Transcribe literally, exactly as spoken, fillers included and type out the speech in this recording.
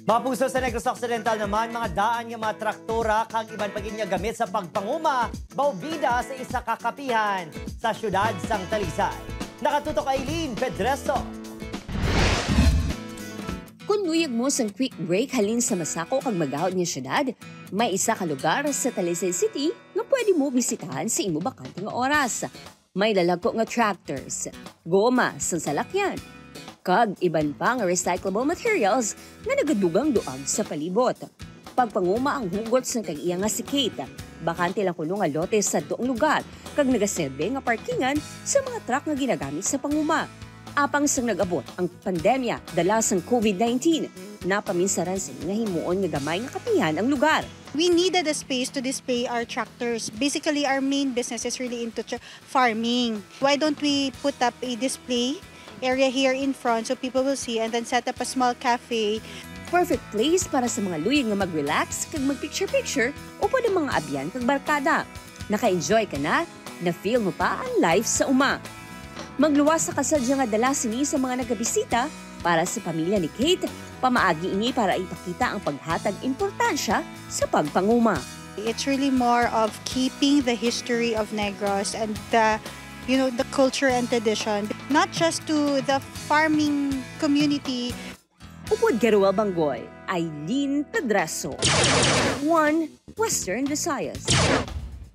Mapuso sa Negros Occidental naman, mga daan nga mga traktora kag iban pa gid nga gamit sa pagpanguma, baubida sa isa ka kapihan sa siyudad sang Talisay. Nakatutok Aileen Pedreso. Kung luyag mo sang quick break halin sa masako kag magahod nga syudad, may isa ka lugar sa Talisay City nga pwede mo bisitahan sa imo bakante nga oras. May lalagko nga tractors, goma sang salakyan, kag iban pa nga recyclable materials nga nagadugang duag sa palibot. Pagpanguma ang hugot sang tag-iya nga si Kate. Bakante lang kuno nga lote sa duang lugar kag nagaserbe nga parkingan sa mga truck nga ginagamit sa panguma. Apang sang nag-abot ang pandemya dala sang COVID nineteen, napaminsaran sini nga himuon nga gamay nga kapihan ang lugar. We needed a space to display our tractors. Basically, our main business is really into tr- farming. Why don't we put up a display area here in front so people will see and then set up a small cafe? Perfect place para sa mga luyag nga mag-relax kag mag-picture-picture upod ang mga abyan kag barkada. Naka-enjoy ka na? Na-feel mo pa ang life sa uma? Magluwas sa kasadya nga dala sini sa mga nagabisita. Para sa pamilya ni Kate, pamaagi ini para ipakita ang paghatag importansya sa pagpanguma. It's really more of keeping the history of Negros and the, you know, the culture and tradition, not just to the farming community. Upod kay Roel Banggoy, Aileen Pedreso, One Western Visayas.